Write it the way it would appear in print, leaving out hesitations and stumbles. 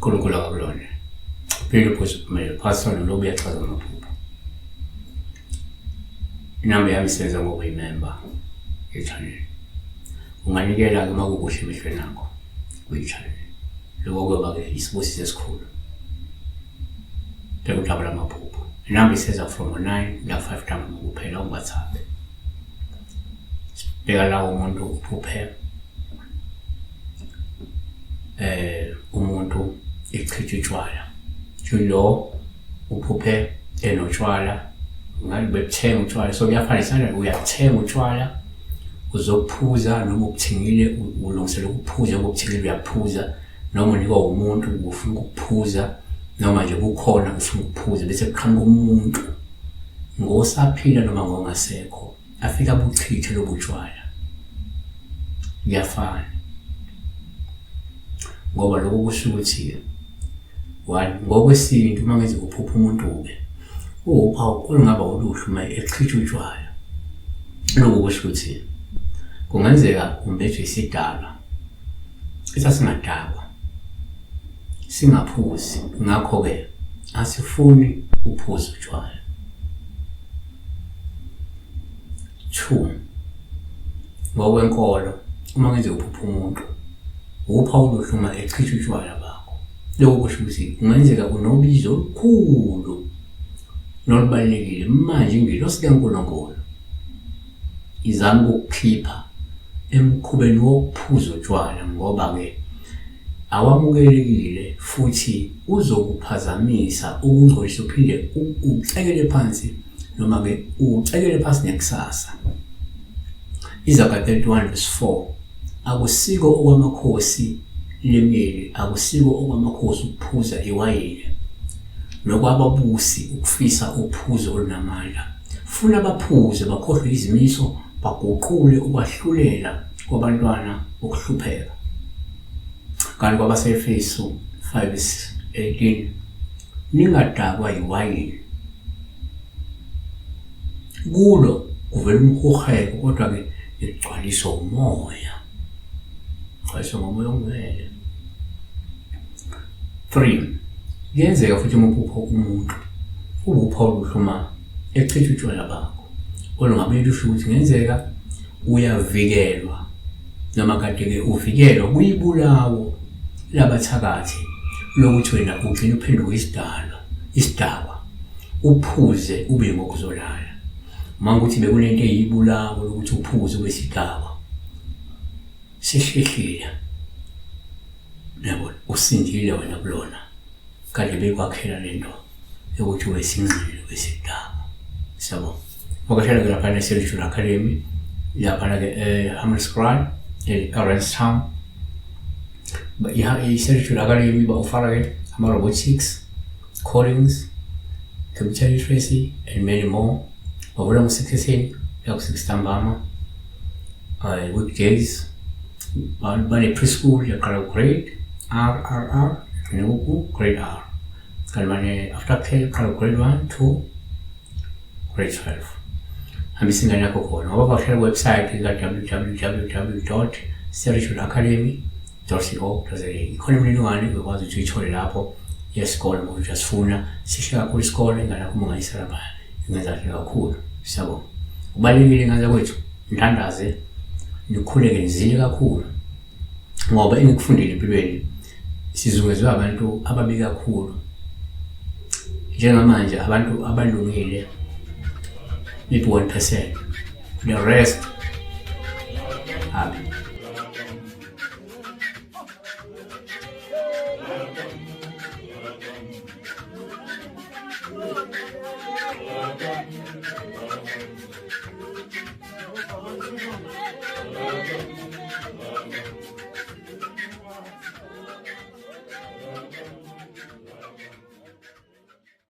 uNkulunkulu akakulona. Phila uphuze uphumelele. Pastor lo uyachaza amaphupho. Inamba yami isebenza ngokuyimemba ye-channel. Unganikela-ke uma kukuhle emehlweni akho kwi-channel. Lokho kuyoba-ke isibusiso esikhulu. Bheka udaba lamaphupho. Inamba iseza from 9 kuya 5 ntambama kuphela ungathaphi. Bheka la umuntu uphuphe umuntu echitha utshwala. Lo uphuphe enotshwala ngabe bebuthenga utshwala, so kuyafana isandla, uyathenga utshwala uzokuphuza noma ubuthengile ulungisela ukuphuza, ubuthengile uyaphuza, noma unikwa umuntu ufuna ukuphuza, noma nje kukhona ufuna ukuphuza, bese kuqhamuka umuntu ngosaphila noma ngongasekho afika abuchithe lobu tshwala. Kuyafana ngoba lokho kusho ukuthi one, ngokwesintu uma ngenze kuphupha umuntu-ke uwuphawu olungaba oluhle uma echitha utshwala. Lokhu kusho ukuthi kungenzeka umbethwe isidalwa esasingadakwa singaphuzi, ngakho-ke asifuni uphuze utshwala. 2 ngokwenkolo uma ngenzeka uphupha umuntu uphawu oluhle uma echitha utshwala bakho. Lokho kusho ukuthi kungenzeka unobizo olukhulu nolubalulekile manje ingelosi kaNkulunkulu izama ukukukhipha emkhubeni wokuphuza utshwala, ngoba-ke awamukelekile futhi uzokuphazamisa, ukungcolisa, uphinde ucekele phansi noma-ke ucekele phansi nekusasa. Izaga 31 verse 4, akusiko okwamakhosi lemeli, akusiko okwamakhosi ukuphuza iwayini, nokwababusi ukufisa uphuzo olunamandla. Funa baphuze bakhohlwe izimiso, baguqule ukwahlulela kwabantwana ukuhlupheka. Kanti kwabaseEfesu 5 verse 18, ningadakwa yiwayini, kulo kuvela umhuheko, kodwa-ke nigcwaliswa umoya, gcwaliswa ngomoya ongcwele. 3 kuyenzeka futhi uma uphupha umuntu ubupha oluhle uma echitha utshwala bakho, olungabe lusho ukuthi kungenzeka uyavikelwa noma kade-ke uvikelwa kuyibulawo labathakathi lokuthi wena ugcine uphenduka isidalwa, isidakwa, uphuze ube ngokuzolala. Uma ukuthi bekunento eyibulawo lokuthi uphuze ube isidakwa, sihlehlile, yabona, usindile wena kulona, kade bekwakhela lento yokuthi ube singqile, ube sidakwa. Siyabonga. Vakashela-ke laphana eSelujula Academy, laphana-ke e-Hammanskraal, e-Orange Town. I-Selujula Academy ba-offer-ke ama-robotics, codings, computer literacy and many more. Bavula ngo-6 ekuseni kuya ku-6 ntambama, weekdays. Bane-preschool yaqala ku-grade R R R igcine ku-grade R. Kanti bane-after care iqala ku-grade 1 2 grade 12. Hambisa ingane yakho khona ngoba bashela ku-website ka-www.seritualacademy.co.za. Ikhona imininingwane uyokwazi ukuthi uyithole lapho yesikole uma uyasifuna. Sihle kakhulu isikole, ingane yakho uma ungayisa lapha ingenza kahle kakhulu. Siyabonga. Kubalulekile ingane zakwethu, nithandaze, nikhuleke, nizile kakhulu, ngoba engikufundile empilweni sizungezwe abantu ababi kakhulu. Njengamanje abantu abalungile maybe 1%, the rest abi.